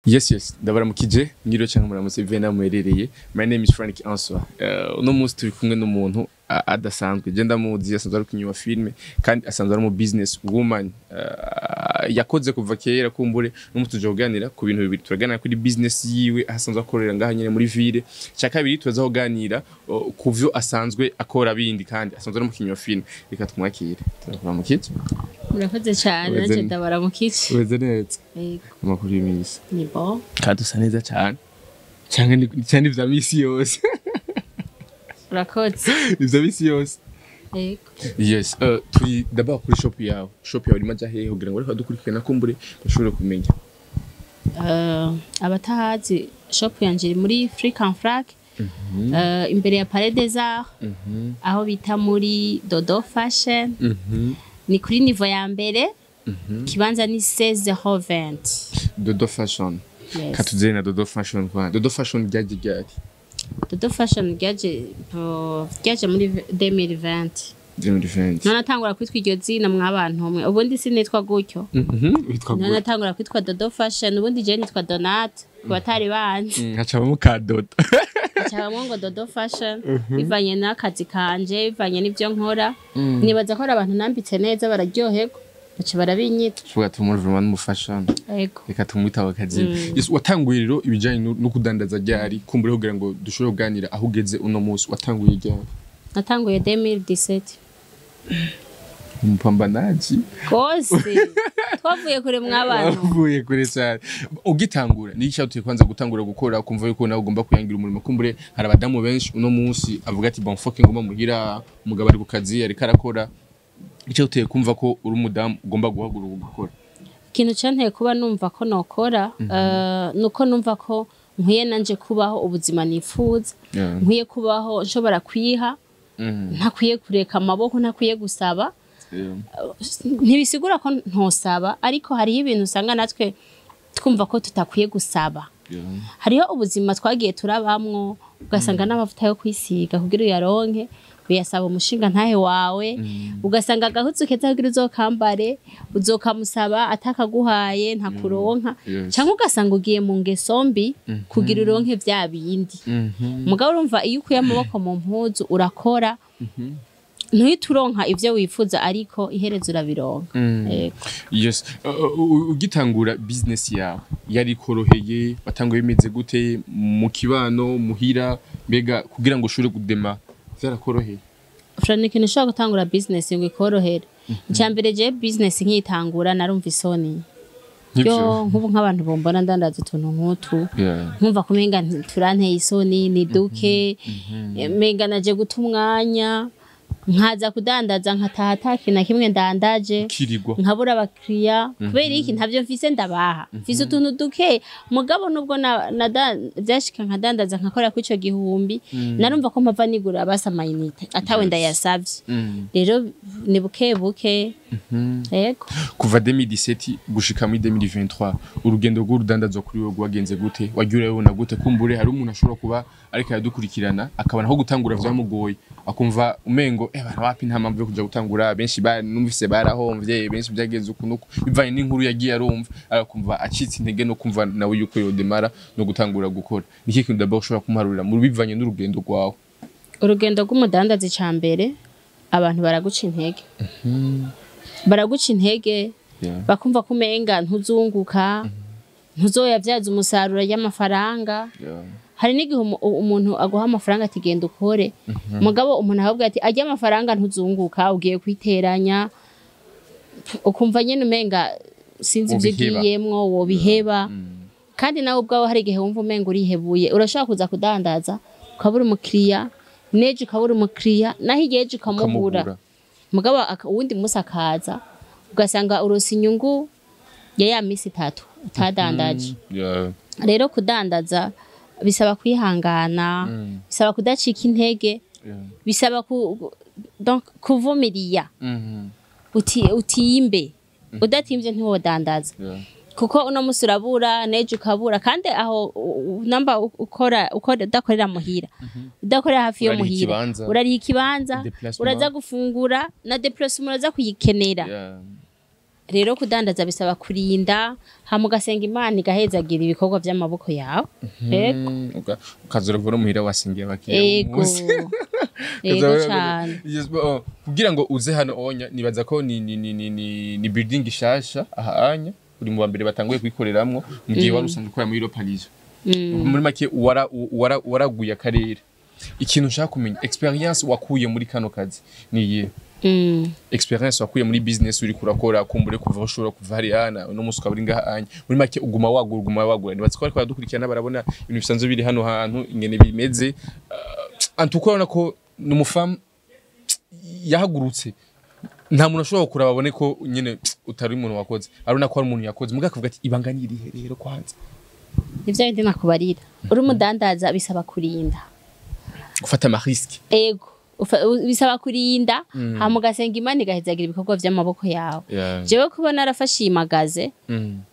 Yes, ndabaramukije, mwiriwe canke muramutse bivuye naho muherereye. My name is Frank Answa. Uno munsi turi kumwe n'umuntu adasanzwe. Je ndamuzi, asanzwe ari umukinyi wa filme kandi asanzwe ari mu business woman. Yakoze kuva kera. Kumbure n'umunsi tuje kuganira ku bintu bibiri. Turaganira kuri business yiwe aho asanzwe akorera ngaha nyene muri ville. Cya kabiri, turaza kuganira ku vyo asanzwe akora bindi, kandi asanzwe ari umukinyi wa filme. Reka tumwakire. Turakuramukije. Murakoze cyane. Umeze Nanjye ndabaramukije. Umeze neza? Yego. Amakuru y'imisi? Ni bon. Kandi usa neza cyane. Canke ni cyane vya misi yose. Urakoze. Ivyo misi yose. Yego. Yes, turi d'abord kuri shop yawe. Shop yawe irimo aja hehe kugira ngo ariko dukurikirana kumbure bashobore kumenya? Abatahazi, shop yanje iri muri Fric en Frac, imbere ya Palais des Arts, aho bita muri Dodo Fashion. Ni kuri niveau ya mbere, kibanza ni 1620. Dodo Fashion. Yes. Katuzere na Dodo Fashion kwa Dodo Fashion ryaje ryari? Dodo Fashion ryaje muri 2020. 2020. None natangura kwitwa iryo zina mwabantu mwe, ubundi sinitwa gutyo. Witwa None gute? natangura kwitwa Dodo Fashion, ubundi je nitwa Donate ku batari banzi. Hacabamo ka Dodo. Cyangwa ngo Dodo Fashion bivanye n'akazi kanje, bivanye n'ibyo nkora. Nibaza ko hari abantu nambitse neza bararyoherwa, baca barabinyita. Tuvuga tumuri vraiment n'umufasha. Yego. Reka tumwitaho akazina. Yes, watanguye rero ibijanye no kudandaza ryari, kumbure kugira ngo dushobore kuganira aho ugeze uno munsi? Watanguye ryari? Natanguye 2017. Umupambanaji. Rwose twavuye kure mw'abantu. Wavuye kure cyane. Ugitangura, ni iki cyateye kwanza gutangura gukora, ukumva yuko nawe ugomba kuyangira umurimo? Kumbure hari abadamu benshi uno munsi avuga ati: "Bon, fuck, ngomba muhira, umugabo ari ku kazi ariko arakora." Icyo uteye kumva ko uri umudamu ugomba guhaguruka ugakora? Ikintu canteye kuba numva ko nokora, nuko numva ko nkwiye nanje kubaho ubuzima nifuza, nkwiye kubaho nshobora kwiha, ntakwiye kureka amaboko, ntakwiye gusaba. Ntibisigura ko ntosaba, ariko hariho ibintu usanga natwe twumva ko tutakwiye gusaba. Hariho ubuzima twagiye turabamwo, ugasanga n'amavuta yo kwisiga kugira uyaronke uyasaba umushinga ntahe wawe, ugasanga agahuzu keza kugira uzokambare uzokamusaba, atakaguhaye ntakuronka, cyangwa ugasanga ugiye mu ngeso mbi kugira uronke vya bindi. Mugabo urumva, iyo ukuye amaboko mu mpuzu urakora, ntuhite uronka ivyo wifuza, ariko iherezo urabironka. Yego. Yes. Ugitangura business yawe yari koroheye? Watanguye bimeze gute mu kibano, muhira? Mbega kugira ngo ushobore kudema vyarakoroheye? Frank, ntushobora gutangura business ngo ikorohere. Icya mbere, je business nkiyitangura narumva isoni. Yo, nk'ubu nk'abantu bombona ndandaza utuntu nk'utu, nkumva kumenga turanteye isoni, ni duke, menga naje guta umwanya, nkaza kudandaza nkataha ata kintu na kimwe ndandaje, Kirirwa. nkabura abakiriya. Kubera iki? Ntabyo mfise ndabaha, mfise utuntu duke. Mugabo nubwo vyashika nkadandaza nkakora kuri ico gihumbi, narumva ko mpava nigura basa amayinite atawe ndayasavye. Rero ni buke buke, yego. Kuva 2017 gushika muri 2023, urugendo rw'urudandazwa kuri wowe rwagenze gute? Wagiye urabibona gute? Kumbure hari umuntu ashobora kuba ariko aradukurikirana akabona ko gutangura vyamugoye, akumva umengo bana wapi, nta mpamvu yo kuja gutangura, benshi numvise barahomvye, benshi byagenze uku nuku, bivanye n'inkuru yagiye arumva, arakumva acitse intege no kumva nawe yuko yodemara no gutangura gukora. Niki kintu d'abord ushobora kumuharurira muri bivanye n'urugendo rwawe? Urugendo rw'umudandazi, ca mbere abantu baraguca intege, baraguca intege, bakumva ko umenga ntuzunguka, ntuzoyavyaza umusaruro y'amafaranga. Hari n'igihe umuntu aguha amafaranga ati: "Genda ukore." Mugabo umuntu akabwira ati: "Arya amafaranga ntuzunguka, ugiye kwiteranya." Ukumva nyene umenga sinzi ivyo Wobiheba. ugiyemwo, wobiheba. Kandi nawe ubwawe hari igihe wumva umenga urihebuye. Urashobora kuza kudandaza ukabura umukiriya, n'ejo ukabura umukiriya, naho igihe ejo ukamubura. Ukamubura. Mugabo uwundi munsi akaza, ugasanga uronse inyungu ya misi 3 utadandaje. Rero kudandaza bisaba kwihangana, bisaba kudacika intege, bisaba donc kuvumiria, utimbe. Udatimvye ntiwodandaza, kuko uno musi urabura, n'ejo ukabura. Kandi aho namba ukora udakorera muhira, udakorera hafi yo Urariha muhira, ikibanza. urariha ikibanza, Déplacement. uraza gufungura na déplacement uraza kuyikenera. Rero kudandaza bisaba kurinda, hama ugasenga Imana igahezagira ibikorwa vy'amaboko yawe. Ego. Ukazora no muhira wasengeye abakiriya umunsi. Ego cane. Yes, oh, kugira ngo uze hano onya, nibaza ko ni building ishasha aha anya uri mu ba mbere batanguye kuyikoreramwo, mu gihe wari usanzwe ukorera muri Paris. Muri make waraguye akarere. Ikintu ushaka kumenya, experience wakuye muri kano kazi ni iyihe? Experience wakuye muri business uri kurakora, kumbure kuva aho ushobora kuva hariya na uno munsi ukaba uri ngaha anya, muri make uguma wagura, uguma wagura. Nibaza ko bariko baradukurikirana, barabona ibintu bisanzwe biri hano hantu ingene bimeze. Antuko urabona ko ni umufamu yahagurutse, nta muntu ashobora kuraba abone ko nyene utari umuntu wakoze, arabona ko ari umuntu yakoze, mugabo akavuga ati ibanga ni irihe rero kwanza? Nivyo bindi nakubarira, uri umudandaza bisaba kurinda. Gufata ama risque. Ego. Bisaba kurinda, hama ugasenga Imana igahezagira ibikorwa vy'amaboko yawe. Jewe kuba narafashe iyi magasin,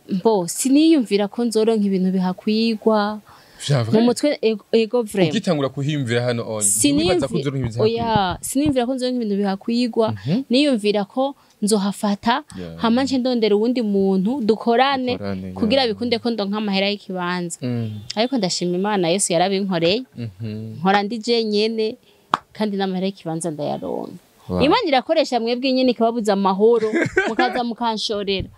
mbo siniyumvira ko nzoronka ibintu bihakwigwa Vya mu vrai? mutwe. Ego, ego vraiment. Ugitangura kuhiyumvira hano on, ntiwibaza ko uzoronka ibintu bihakwigwa? Oya, siniyumvira ko nzoronka ibintu bihakwigwa. Niyumvira ko nzohafata, hama nce ndondera uwundi muntu dukorane, Dukorane, kugira bikunde ko ndonka amahera y'ikibanza. Ariko ndashima Imana, Yesu yarabinkoreye. Nkora ndi jenyene kandi n'amahera y'ikibanza ndayaronka. Imana irakoresha mwebwe nyene ikababuza amahoro, mukaza mukanshorera.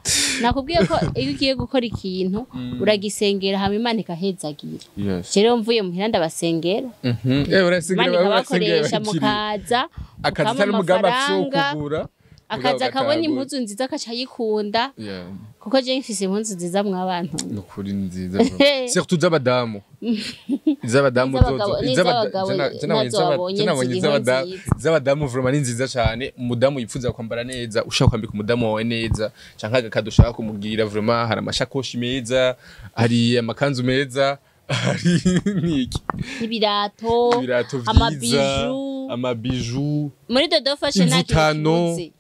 Nakubwiye ko iyo ugiye gukora ikintu uragisengera, hama Imana ikahezagira. Rero mvuye muhira ndabasengera, Urasengera, Imana urasengera ikabakoresha, abakiriya. Mukaza Akazi mukampa atari umugambi afise wo amafaranga, kugura, akaza mugabo akabona gatangura. impuzu nziza akaca ayikunda, kuko je mfise impuzu nziza mwabantu. Nukuri ni nziza bro. Surtout z'abadamu, iz'abadamu. N'iz'abagabo- Zozo n'iz'abagabo nazo wabonye nabonye ziriho nziza. Z'abadamu vraiment ni nziza cyane. Umudamu yifuza kwambara neza, ushaka kwambika umudamu wawe neza canke agakado ushaka kumubwira, vraiment hari amashakoshi meza, hari amakanzu meza, hari niki? Ibirato. Ibirato vyiza. Amabiju. Amabiju. Muri Dodo Fashion nta kintu Imvutano. kibuze.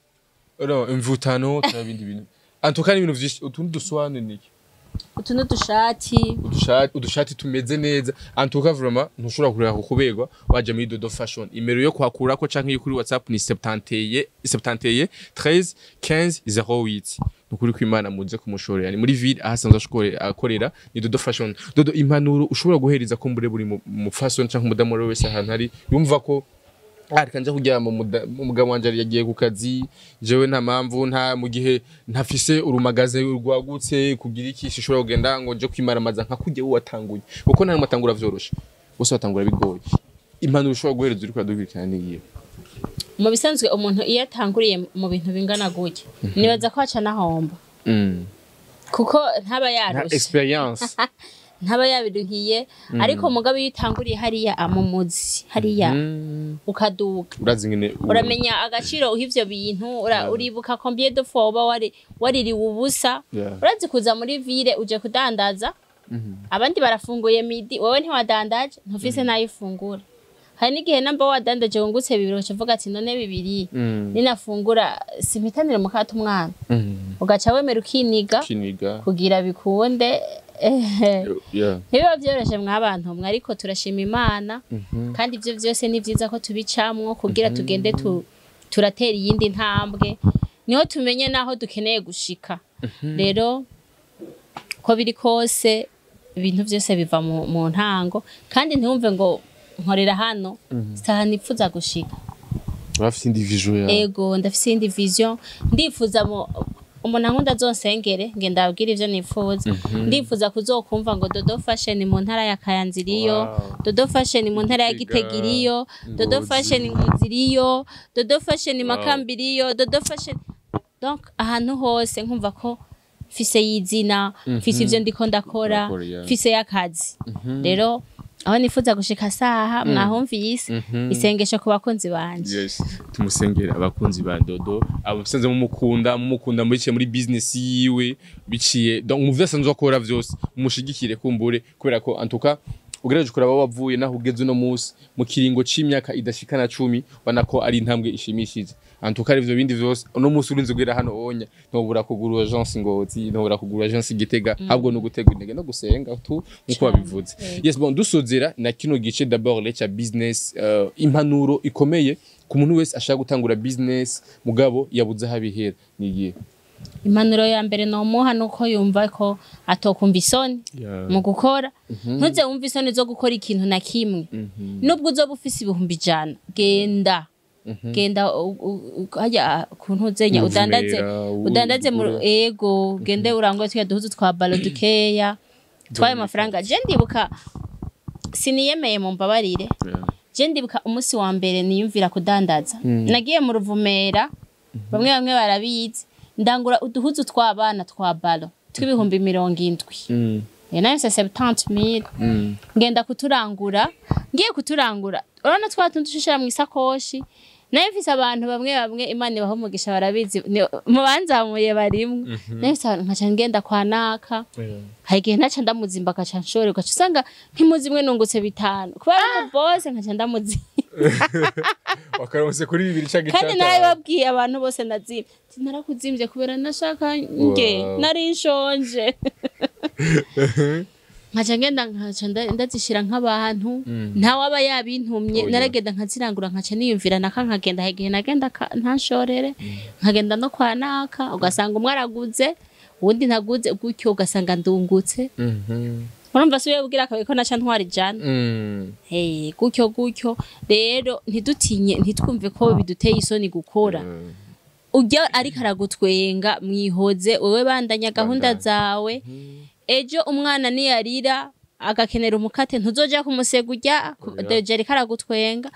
No, imvutano, turabindi bintu, en tout cas ni ibintu vyinshi. Utundi duswane niki? Utu n'udushati. Udushati tumeze neza. En tout cas vraiment ntushobora kureba kukuberwa waje muri Dodo Fashion. Imero yo kwakurako canke yo kuri WhatsApp ni 71 71 13 15 08. Nukuri kw'Imana muze kumushorera, ni muri ville aho asanzwe akorera, ni Dodo Fashion. Dodo, impanuro ushobora guhereza ko mbure buri mu fashion canke umudamu uwo wese ahantu ari yumva ko ariko nja kuryama, umugabo wanje yari yagiye ku kazi, jewe nta mpamvu, nta mu gihe ntafise urumagaze rwagutse kugira iki, sishobora kugenda ngo nje kwimaramaza nka kurya wowe watanguye, kuko nta numwe atangura vyoroshe, bose batangura bigoye. Impanuro ushobora guhereza uriko uradukurikirana ni iyihe? Mu bisanzwe umuntu iyo atanguriye mu bintu bingana gutya, nibaza ko aca anahomba, kuko ntaba Nta yarushe. experience. Ntaba yabiruhiye. Ariko mugabo iyo utanguriye hariya amumuzi hariya, ukaduga, urazi ngene uramenya agaciro uha ivyo bintu, uribuka combien de fois uba wari waririwe ubusa. Urazi kuza muri ville uje kudandaza, abandi barafunguye midi, wowe ntiwadandaje, ntufise n'ayo ufungura. Hari n'igihe namba wadandaje wungutse bibiri, ugaca uvuga ati none bibiri ninafungura simpitanire mukata umwana, ugaca wemera ukiniga Kiniga. kugira bikunde. Ntibiba vyoroshe mwabantu mwe, ariko turashima Imana. Kandi ivyo vyose ni vyiza ko tubicamwo kugira tugende turatera iyindi ntambwe, niho tumenye naho dukeneye gushika. Rero ko biri kose ibintu vyose biva mu ntango, kandi ntiwumve ngo nkorera hano saha nipfuza gushika. Urafise indi vision yawe. Ego, ndafise iyindi vision. Ndifuza mu umuntu ankunda azonsengere ngenda abwira ivyo nifuza. Ndifuza kuzokumva ngo Dodo Fashion mu ntara ya Kayanza iriyo, Dodo Fashion mu ntara ya Gitega, Gitega iriyo, Dodo Ngozi. Fashion Ngozi iriyo, Dodo Fashion Makamba iriyo, Dodo Fashion, donc ahantu hose nkumva ko mfise y'izina, mfise ivyo ndiko ndakora, Ndakora, yeah. mfise y'akazi. Rero aho nifuza gushika saha mwahumvise, isengesho ku bakunzi banje. Yes, tumusengera abakunzi ba Dodo, abasanze mumukunda, mumukunda biciye muri business yiwe, biciye donc mu vyo asanzwe akora vyose, mumushigikire kumbure, kubera ko en tout cas ugerageje kuraba aho wavuye naho ugeze uno munsi mu kiringo c'imyaka idashikana 10, ubona ko ari intambwe ishimishije. En tout cas ivyo bindi vyose, uno munsi urinze ugera hano onya, ntobura kugura agence Ngozi, ntobura kugura agence Gitega, ahubwo no gutegura intege no gusenga tu nkuko wabivuze. Yes, bon, dusozera na kino gice d'abord le cha business, impanuro ikomeye ku muntu wese ashaka gutangura business mugabo yabuze aho abihera ni igihe? Impanuro ya mbere nomuha nuko yumva ko atokumva isoni mu gukora. Ntuze wumve isoni zo gukora ikintu na kimwe, nubwo uzoba ufise 100,000, genda genda hajya ku ntuzenya udandaze, Uvumera, udandaze mu ugure. Ego, gende urangure twiya duhuzu twa balo dukeya twaye mafaranga. Je ndibuka, siniyemeye, mu mbabarire. Je ndibuka umunsi wa mbere niyumvira kudandaza, nagiye mu Ruvumera, bamwe bamwe barabizi, ndangura uduhuzu tw'abana twa balo tw'70,000. Iyo nayo c'est 70,000. Ngenda kuturangura, ngiye kuturangura, urabona twa tundi ushishira mu isakoshi. Nayo mfise abantu bamwe bamwe, Imana ibaha umugisha, barabizi, mu banzamuye barimwo. Nayo mfise abantu, nkaca ngenda kwa naka, hari igihe naca ndamuzimba akaca nshore, ugaca usanga nk'impuzu imwe nungutse 5 kubera ari umubose, nkaca ndamuzimba. Wakaronse kuri bibiri canke Kandi icatanu. narabibabwiye abantu bose nazimvye, ati narakuzimvye kubera nashaka nge nari nshonje. Nkaca ngenda, nkaca ndazishira nk'abantu ntawaba yabintumye. Naragenda nkazirangura, nkaca niyumvira naka, nkagenda, hari igihe nagenda ntanshorere, nkagenda no kwa naka, ugasanga umwe araguze uwundi ntaguze, gutyo ugasanga ndungutse. Urumva si ubwira akabaye ko naca ntwara 100. Hey, gutyo gutyo rero, ntidutinye, ntitwumve ko biduteye isoni gukora. Ujya ariko aragutwenga, mwihoze, wewe bandanya gahunda Bandanya. zawe. Ejo umwana niyarira agakenera umukate, ntuzoja kumusega urya. Oya. Deje ariko aragutwenga,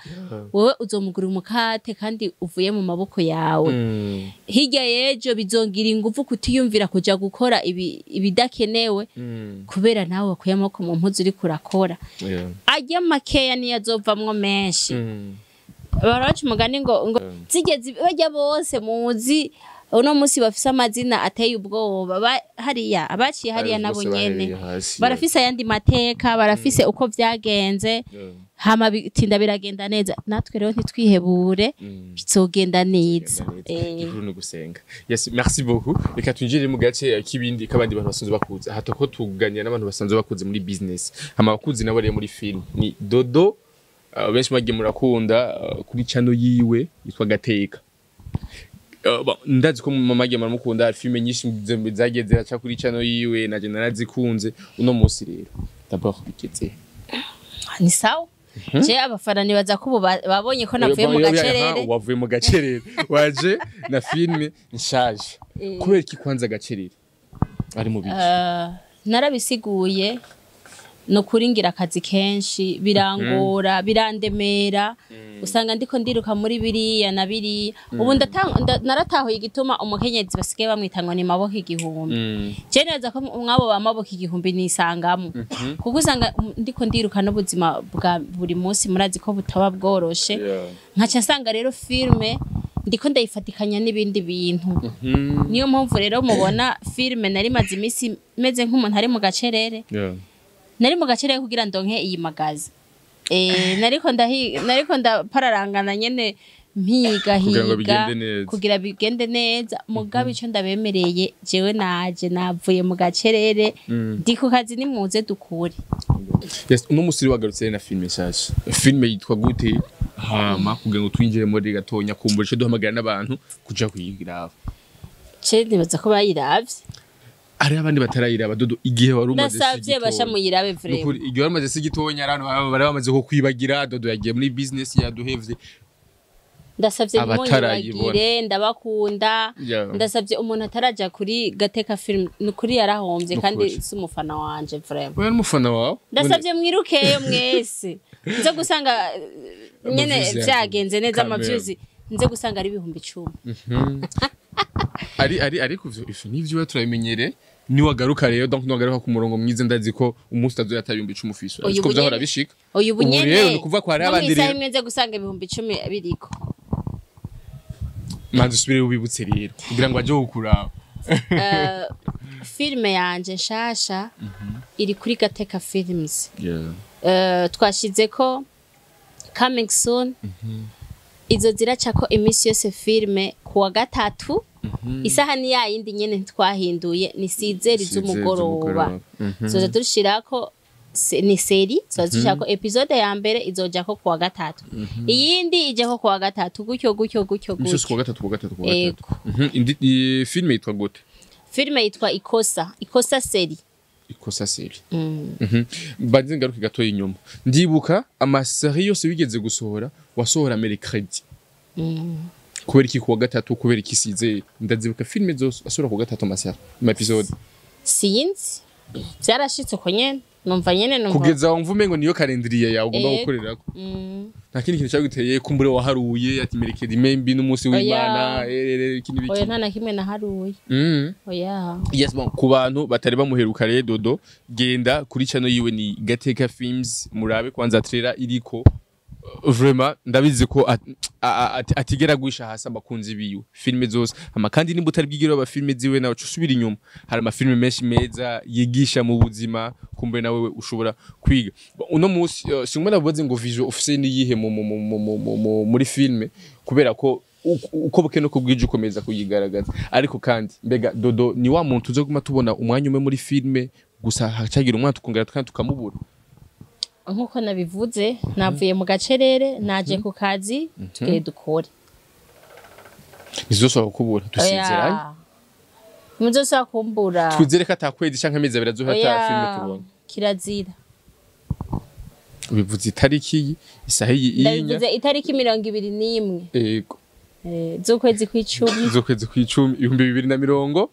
wewe uzomugura umukate kandi uvuye mu maboko yawe. Hirya y'ejo bizongira ingufu kutiyumvira kuja gukora ibidakenewe, kubera nawe wakuye amaboko mu mpuzu uriko urakora. Arya makeya niyo azovamwo menshi. Baraca umugani ngo zigeze bajya bose muzi uno munsi bafise amazina ateye ubwoba, hariya abaciye hariya nabo Bose nyene bahereye hasi. Barafise ayandi mateka, barafise uko vyagenze, hama bitinda biragenda neza. Natwe rero ntitwihebure, bizogenda neza. Igikuru ni ugusenga. Yes, merci beaucoup. Reka twinjire mu gace k'ibindi k'abandi bantu basanzwe bakuze. Aha ko tuganira n'abantu basanzwe bakuze muri business, hama abakuzi nabo rero muri film ni Dodo. Benshi bagiye murakunda kuri channel yiwe yitwa Gateka. Bon, ndazi ko mama agiye muramukunda, hari filme nyinshi zagiye ziraca kuri channel yiwe, naje narazikunze. Uno munsi rero d'abord bigeze? Ni sawa. Je abafana nibaza ko ubu babonye ko navuye mu gacerere. Wavuye mu gacerere, waje na filme nshaje. Kubera iki kwanza gacerere ari mu biki? Narabisiguye, ni ukuri ngira akazi kenshi, birangora, birandemera, usanga ndiko ndiruka muri biriya na biriya. Ubu naratahuye igituma umukenyezi basigaye bamwita ngo ni maboko igihumbi. Je neza ko mwabo ba maboko igihumbi nisangamo, kuko usanga ndiko ndiruka n'ubuzima bwa buri munsi, murazi ko butaba bworoshe. Nkaca nsanga rero filme ndiko ndayifatikanya n'ibindi bintu. Niyo mpamvu rero mubona filme nari maze iminsi meze nk'umuntu ari mu gacerere. Nari mu gacerere kugira ndonke iyi magazi, nariko nariko ndapararangana nyene, mpiga Kugira ngo higa bigende neza. Kugira bigende neza. Mugabo ico ndabemereye, jewe naje navuye mu gacerere, ndi ku kazi, nimuze dukure. Yes, uno musi wagarutse na filme nshasha. Filme yitwa gute? Hama kugira ngo twinjire muri gatonya, kumbura ico duhamagara n'abantu kuja kuyiraba. Ce nibaza ko bayiravye. Hari abandi batarayiraba, Dodo, igihe wari umaze si Ndasavye basha gitonya. muyirabe vraiment. Nukuri, igihe wari umaze si gitonya, abantu bari bamaze ko kwibagira Dodo yagiye muri business, yaduhevye. Ndasavye Abatarayibona. ntimunyibagire, ndabakunda. Ndasavye umuntu ataraja kuri Gateka Film, ni ukuri yarahomvye kandi Nukuri. si umufana wanje vraiment. Oya, n'umufana wawe. Ndasavye mwirukeyo mwese, nze gusanga nyene Ama views vyagenze neza. Kamere. Ama views nze gusanga ari 10,000. Ari ariko ivyo nivyo turabimenyere. Niwagaruka rero, donc niwagaruka ku murongo mwiza, ndazi ko umunsi utazoyata 10,000 ufise. Oya, Ariko ubu vyahora nyene- bishika. Oya, ubu Ubu nyene rero ni ukuvuga ko hari no abandi mw'isaha rero imwe nze gusanga 10,000 biriko. Manzi usubire ubibutse rero kugira ngo aje kukuraba. Filime yanje nshasha iri kuri Gateka Films. Twashize ko coming soon. Izo ziracako iminsi yose filme kuwa gatatu, isaha ni yayindi nyene, ntitwahinduye, ni 6h z'umugoroba. Zoza dushirako Ni série tuba dushaka ko épisode ya mbere izojako kuwa gatatu, iyindi ijako kuwa gatatu, gutyo gutyo gutyo Imisi yose gutyo. kuwa gatatu, kuwa gatatu, kuwa gatatu. Ego. Indi filime yitwa gute? Filime yitwa Ikosa, Ikosa série. Ikosa série. Mbanze ngaruke gato inyuma. Ndibuka ama série yose wigeze gusohora, wasohora mercredi. Kubera iki kuwa gatatu? Kubera iki size? Ndazibuka filime zose asohora kuwa gatatu, ama série, ama épisode. Sinzi, vyarashitse uko nyene, numva nyene, numva. Kugeza aho mva umengo niyo calendrier yawe ugomba Ego. gukorerako. Nta kindi kintu cyaguteye? Kumbure waharuye ati mercredi maybe n'umunsi w'Imana, iki n'ibiki? Oya, nta na kimwe naharuye. Oya. Yes, bon, ku bantu batari bamuheruka rero, Dodo, genda kuri channel yiwe, ni Gateka Films, murabe kwanza trailer iriko. Vraiment ndabizi ko atigera gwisha hasi abakunzi biwe, filme zose. Ama kandi nimba utari bwigire aba filme ziwe nawe usubira inyuma, hari amafilme menshi meza yigisha mu buzima, kumbe nawe ushobora kwiga. Bon, uno munsi singomba ndavuze ngo vision ufise ni yihe mu, mu, mu, mu, mu, mu, mu, muri filme, kubera ko uko buke no kubwije ukomeza kuyigaragaza. Ariko kandi mbega Dodo ni wa muntu uzoguma tubona umwanya umwe muri filme gusa, hacagira umwana tukongera kandi tukamubura? Nkuko nabivuze, navuye mu gacerere, naje ku kazi, tugere dukore. Ntizosaba kukubura, dusezeranye? Oya, muzosaba kumbura. Twizere ko atakwezi canke amezi 2 azohera ata filme Oya, tubona. Kirazira. Ubivuze itariki iyi, isaha iyi inya? Ndabivuze itariki 21 Yego. z'ukwezi kw'icumi. Z'ukwezi kw'icumi, 2023.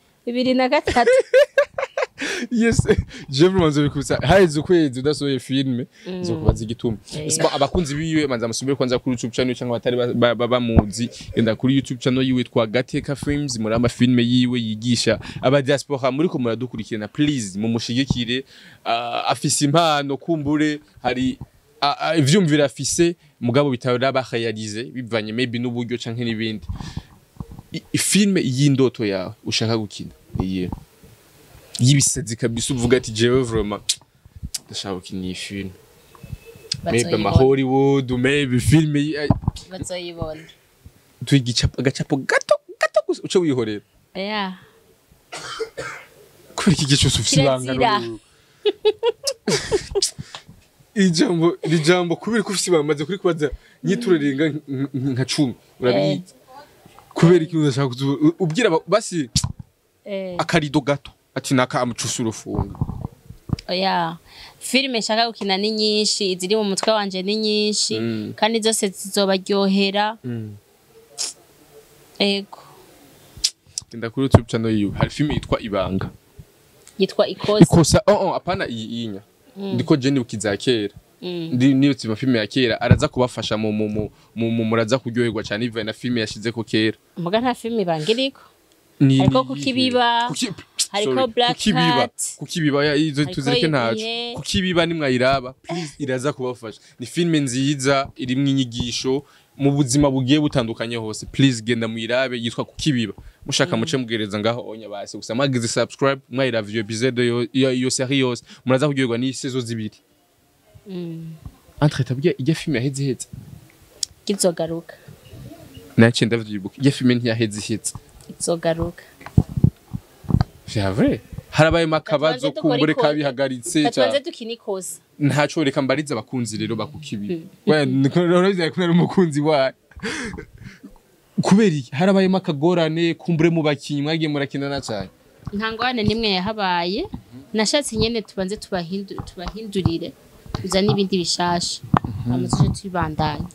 Yes, je vraiment nzobikubisa haheze ukwezi udasohoye filme, nzokubaza igituma. Bon, abakunzi biwe manza musubire kwanza kuri YouTube channel, cyangwa batari bamuzi, genda kuri YouTube channel yiwe twa Gateka Films, muri ama filme yiwe yigisha. Aba diaspora muri ko muradukurikirana, please mumushigikire. Afise impano, kumbure hari ivyumviro afise mugabo bitaraba réaliser bivanye maybe n'uburyo canke n'ibindi. Filme y'indoto yawe ushaka gukina niye y'ibisazi kabisa, uvuga ati jewe vraiment ndashaka gukina iyi filme, maybe ama Bazoyibona. Hollywood, maybe filme Bazoyibona. Tuiga agacapo gato gato gusa uce wihorera. Oya. Kubera iki gihe cyose ufise ibanga? Kirazira. None ijambo iri jambo, kubera ko ufise ibanga, maze kuri kubaza nyiturire nka 10, urabizi kubera iki udashaka ubwira basi akarido gato ati naka amucusa urufunga? Oya, filime nshaka gukina ni nyinshi, iziri mu mutwe wanje ni nyinshi, kandi zose zizobaryohera. Ego. Genda kuri YouTube channel yiwe, hari filme yitwa Ibanga. Yitwa Ikosa. Ikosa, oh, apana iyi inya, ndiko je nibuka iza kera. Ndi nibutse amafilme ya kera, araza kubafasha mu mu mu mu mu muraza kuryoherwa cyane ivaye na filme yashizeko kera. Muga nta filime Ibanga iriko. Ni Hariko ni Kukibiba, hariko sorry, Black Kukibiba, Cat. Kukibiba ya izo Hariko tuzireke ntaco. Ibihe. Kukibiba nimwayiraba, please, iraza kubafasha. Ni filme nziza irimwo inyigisho mu buzima bugiye butandukanye hose. Please genda muyirabe, yitwa Kukibiba. Mushaka muce mugereza ngaho onya basi gusa mwagize subscribe, mwayiraba iyo episode yo iyo série yose, muraza kuryoherwa ni saison zibiri. Entre tabwiye ijya filme yaheze ihetse. Izogaruka. Naciye ndavyibuka, ijya filme ntiyaheze ihetse. Izogaruka. C'est vrai, harabaye makabazo Tubanze dukore kumbure kabihagaritse. Tubanze dukina Ikosa. Ntaco, reka mbarize abakunzi rero bakukibi. We niko ko nari umukunzi wayo. Kubera iki harabayemo akagorane kumbure mu bakinyi mwagiye murakinana cyane? Nta ngorane nimwe yahabaye. Nashatse nyene tubanze tubahindurire, tuzane ibindi bishasha, hama tuje tubandanya.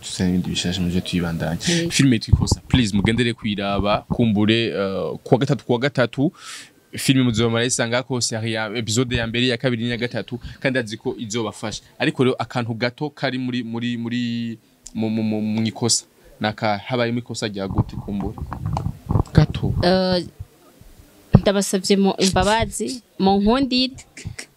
Tuzane ibindi bishasha muje tuyibandanya. Yego. Filme yitwa Ikosa, please mugendere kuyiraba kumbure kuwa gatatu, kuwa gatatu filme muzoba murayisanga ko série ya épisode ya mbere, ya kabiri n'iya gatatu, kandi azi ko izobafasha. Ariko rero akantu gato kari muri muri muri mu mu mu mu ikosa naka, habayemo ikosa rya gute kumbure gato? Ndabasavye mu imbabazi, mu nkundire.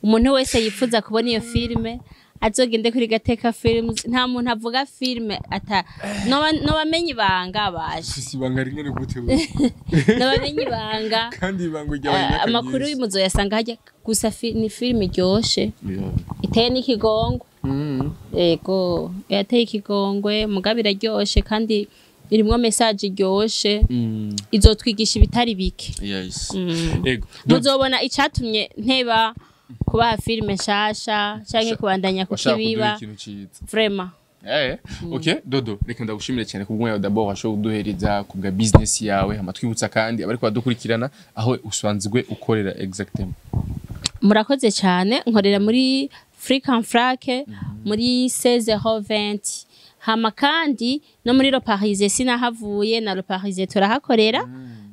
Umuntu wese yifuza kubona iyo filme azogende kuri Gateka Films. Nta muntu avuga filme ata nobamenye ibanga baje. Ufise ibanga ringana gute we? Nobamenye ibanga. Kandi ibanga ryawe Amakuru muzoyasanga hajya gusa. Ni filme iryoshe, iteye n'ikigongwe. Yego, yateye ikigongwe, mugabo iraryoshe kandi irimwo message iryoshe, izotwigisha ibitari bike. Yes, ego. Muzobona icatumye nteba. Kubaha filime nshasha canke kubandanya Washaka kuduha kukibiba. ikintu ciza. Vraiment. Ok, Dodo, reka ndagushimire cyane kubw'umwanya d'abord washobora kuduhereza kubwa business yawe, hama twibutsa kandi abariko badukurikirana aho usanzwe ukorera exactement. Murakoze cyane. Nkorera muri Fric en Frac, muri 16h20. Hama kandi no muri Le Parisien sinahavuye, na Le Parisien turahakorera,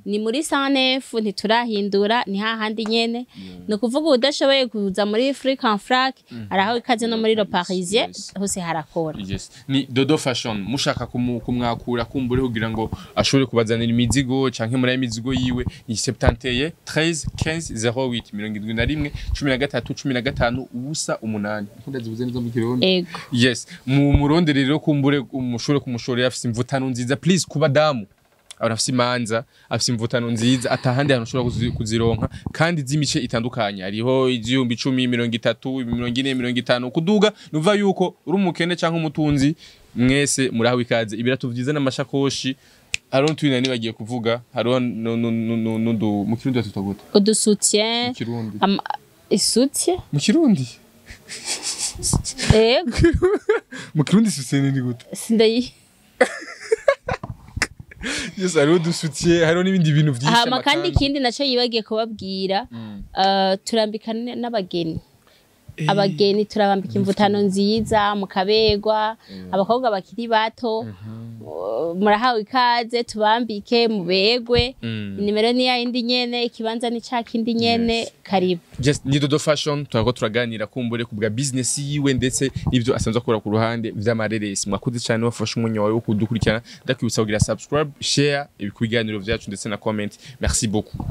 ni muri 109, ntiturahindura, ni hahandi nyene. Ni ukuvuga udashoboye kuza muri Fric en Frac, araho ikaze no muri Le Parisien. Hose harakora. Yes. Ni Dodo Fashion. Mushaka kumwakura kumbure kugira ngo ashobore kubazanira imizigo canke muri ayo mizigo yiwe, ni 71 13 15 08, 71 13 15 0 8. Ndazivuze neza mu Kirundi? Ego. Yes, mu murondere rero kumbure umushobore kumushorera. Afise imvutano nziza, please, kuba damu afise imanza, afise imvutano nziza atahandi hantu ushobora kuzironka, kandi z'imice itandukanye. Hariho 10,000, 30, 40, 50 kuduga. Nuva yuko uri umukene canke umutunzi, mwese murahawe ikaze. Ibirato vyiza n'amashakoshi, hariho n'utundi nibagiye kuvuga, hariho n'udu mu Kirundi batwita gute? Udu soutien. Mu Kirundi. Isoutien. Mu Kirundi. Ego. Mu Kirundi soutien ni gute? Sindayi. Yes, hariho udu soutien, hariho n'ibindi bintu vyinshi. Hama kandi Amakanzu. ikindi naco yibagiye kubabwira, turambika n'abageni. Abageni turabambika imvutano nziza mukaberwa. Abakobwa bakiri bato, murahawe ikaze, tubambike muberwe. Inimero ni yayindi nyene, ikibanza ni ca kindi nyene. Karibu. Just ni Dodo Fashion turako turaganira kumbure ku bwa business yiwe ndetse n'ibyo asanzwe akora ku ruhande vy'amareresi. Mwakoze cyane wafashe umwanya wawe wo kudukurikirana. Ndakwibutsa kugira subscribe, share ibiganiro vyacu ndetse na comment. Merci beaucoup.